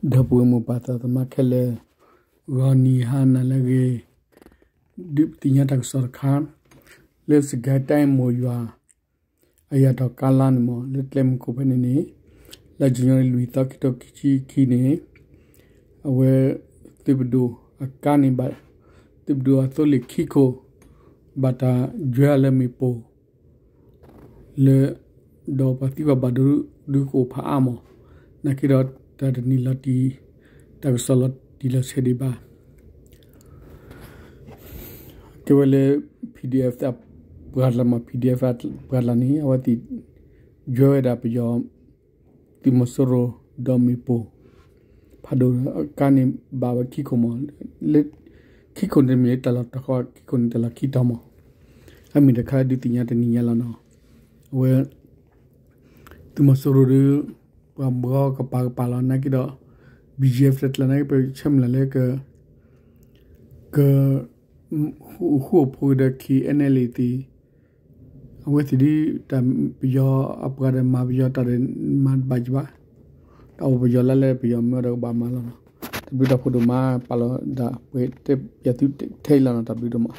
ဒီပုၢ်ဝဲၢ်မိၢ်ပၢ်သးသမါခဲလၢာ်, ဂီၤနံၤဟါနၤလၢအဂ့ၤ, ဒုးသ့ၣ်ညါတၢ်ကစီၣ်တခါ, လၢစကဲၤတၢ်မိၢ်ယွၤ အယၤထီၣ်ကါလါန့ၣ်မ့ၢ် လၢကျဲမုၢ်ခိၣ်ဖဲန့ၣ်န့ၣ်, လါယနူၤအါရံၤလွံၢ်သီ ခံကထိခံဆံခံန့ၣ်, အဝဲ သုးပဒိၣ်အကါန့ၣ်ဘၣ်, သုးပဒိၣ်အသိလ့ၣ်ခံခိၣ် ဘၣ်တၢ်ယွဲအီၤလၢမ့ၣ်ပိၢ် လၢ ဒီးပှၤသံပှၤဘၣ်ဒိဒုးကအိၣ်ဖးအါမး, နာ်က့ဒီးတၢ်တနံၤလီၤတံၢ်, တၢ်ကစီၣ်လီၤတံၢ်လီၤဆဲးဒံးဘၣ်. ကဲဝဲလၢ PDF အပှၤကျါမး PDF အပှၤကျါန့ၣ် အဝဲသ့ၣ် ယွဲဝဲဒၣ်ပယီၤ သုးမီၤစိရိၤ ဒီးမ့ၣ်ပိၢ် ဖးဒိၣ်အကါန့ၣ်ဘၣ်ဝဲခံခိၣ်မး, လၢ ခံခိၣ်န့ၣ်တမ့ၢ်တၢ်လီၢ်တခီ ခံခိၣ်န့ၣ်တၢ်လီၢ်ခံတီၤမး, အမ့ၢ်တခါဒုးသ့ၣ်ညါတနံၤညါလီၤနီၤ, အဝဲ သုးမီၤစိရိၤဒီး ပှၤဘှီကပၤကပၤလီၤ နာ်က့ဒီး BGF တကျါနာ်က့ ပဆၢမုၢ်လၢ်လၢ က က ဃူအိၣ်ဖိးက့ၤဒီး KNLA သ့ၣ်, အဝဲသ့ၣ်ဒ် တၢ်ပယီၤအပှၤဒီးမၤပယီၤတၢ်ဒီးမၤတဘၣ်ကဘၣ်, တၢ်အိၣ်ပယီၤလၢလၢပယီၤမ့ၢ်အီၤဒီးကဘၣ်မၤလီၤနီၤ, တၢ်ဘျုးတၢ်ဖှိၣ်ဒိၣ်မး ပာ်လီၤဒၣ်ပှဲၤတ့ၢ်ယၤသုထဲအံၤလီၤနီၤ, တၢ်ဘျုးဒိၣ်မး.